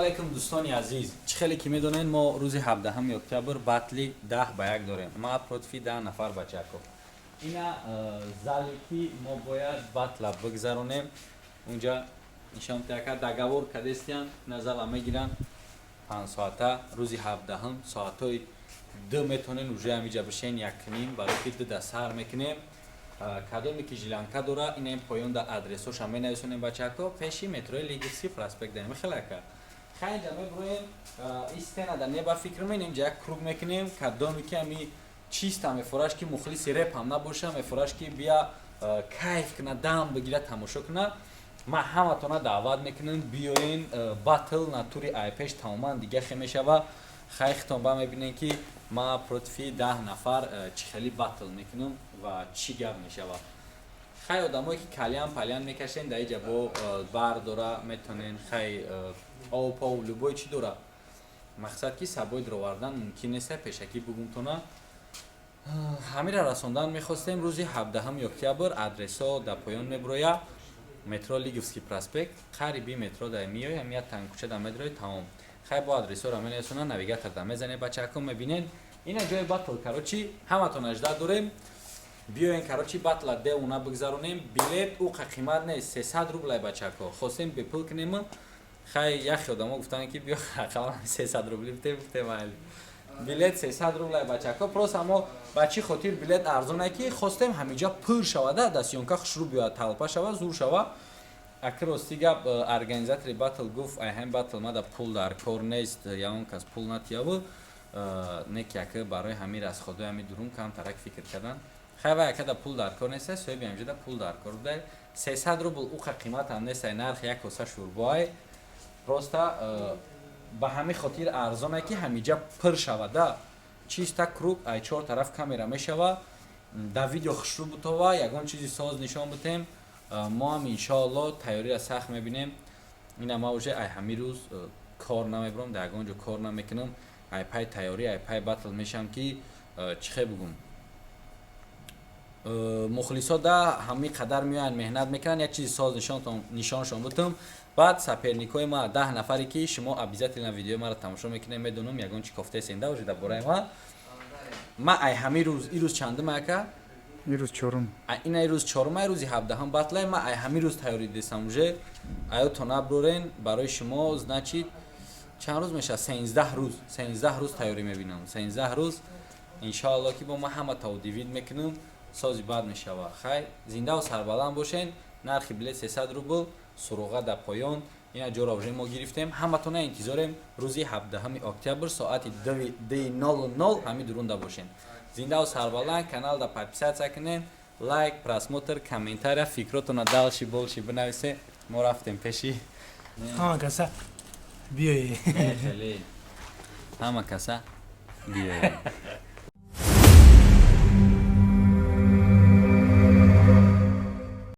Алайкум, дӯстони азиз. Чӣ хеле ки медонед, мо рӯзи 17 октябр батли 10 ба 1 дорем, ма против 10 нафар бачако. Ина зале ки мо бояд батла бигзаронем, унҷа нишон яка договор кадестиян. Ина зала мегиранд 5 соата рӯзи 17-м, соатҳои 2 метонен уже ҳамиҷа бишен, 1:30, барои ки 2 да сар мекунем. Кадоме ки желание дора, ина ин поёнда адресоша менависонем, бачако. Пеши метрои Лиговский проспект даем. Хелака хайнҷа мебуроем, и стена да неба фикр менем, ҷа як круг мекунем. Кадоме ки ами чиста мефораш, ки мухлиси реп ҳам набоша, мефораш, ки бия кайф куна, дам бигира, тамошо куна, ман ҳаматона даъват мекунам, биёен. Батл натури айпеш тамоман дига хе мешава. Хай, хитон ба мебинем, ки ма против 10 нафар чӣ хели батл мекунам ва чӣ гап мешава. Хай, одамое ки кальян пальян мекашен, дар иҷа бо бар дора метонен. Хай, об пов, любой чӣ дора. Мақсад ки сабои дировардан мумкин нест, пешакӣ бугумтона. Ҳамира расондан мехостем. Рӯзи 17 октябр адресҳо дар поён мебуроя. Метро Лиговский проспект, қариби метро да миёй, ҳам як танг кӯча да медрои, тамом. Хай, бо адресҳоро менависонам, навигатор да мезане, бачако, мебинен. Ина ҷои батл. Короче, ҳаматон ажда дорем, биёен. Короче, батла деуна бигзаронем. Билет уқа қимат нест, 300 рублай, бачако. Хостем бепул кунем. Хай, яхе одамо гуфтанд, ки биё ақаллан 300 рубли битем. Гуфтем, майли. Билет 300 рублай, бачако. Просто мо ба чӣ хотир билет арзоне, ки хостем ҳамиҷа пур шавада, дастёнка хушрӯ биёяд, толпа шава, зур шава. Аки рости гап, организатори батл гуфт, ай ҳамин батл мада пул дар кор нест, ягон кас пул натияву не, ки аки барои ҳамин расходои ҳамин дурун камтарак фикр кардан. Хай, вай акада пул дар кор нест, соҳиби ҳамҷода пул дар кор буда. 300 рубл уқа қиматам нест, нархи як коса шӯрбоай. Просто ба ҳамин хотир арзоне, ки ҳамиҷа пур шавада, чиста круг, ай чор тараф камера мешава, дар видео хушрӯ бутова, ягон чизи соз нишон бутем. Мо ҳам иншоалло тайёриро сахт мебинем. Ина ма уже ай ҳамин рӯз кор намебурам, дар ягон ҷо кор намекунам, ай пай тайёрӣ, ай пай батл мешавам, ки чӣ хел бугум, мухлисо да ҳамин қадар меоянд, меҳнат мекунанд, як чизи соз нишоншон бутум. Баъд соперникои ма 10 нафаре, ки шумо обязательно видеои маро тамошо мекунед, медонам, ягон чи кофтаесен да уже дар бораи ма. Ма ай ҳамин рӯз, ин рӯз чандум, ака? Ирӯз чорум. Ина рӯз чорум, ай рӯзи 17-ҳам батлай. Ма ай ҳамин рӯз тайёрӣ дидесам уже. Аёто наброрен, барои шумо, значит, чанд рӯз мешавад? 13 рӯз, 13 рӯз тайёрӣ мебинам, 13 рӯз. Иншоалло, ки бо ма ҳама таудивид мекунам, сози бад мешава. Хай, зиндаву сарбаланд бошен. Нархи билет 300 рубл, суроға дар поён. Ина ҷоро уже мо гирифтем. Ҳаматона интизорем рӯзи 17 октябр, соати 2:00 ҳамин дурунда бошен. Зиндаву сарбаланд. Каналда подписаться кунен, лайк, просмотр, комментария, фикротона дальше больше бинависе. Мо рафтем пеши Ҳама каса биёе. Хеле ҳама каса биёе.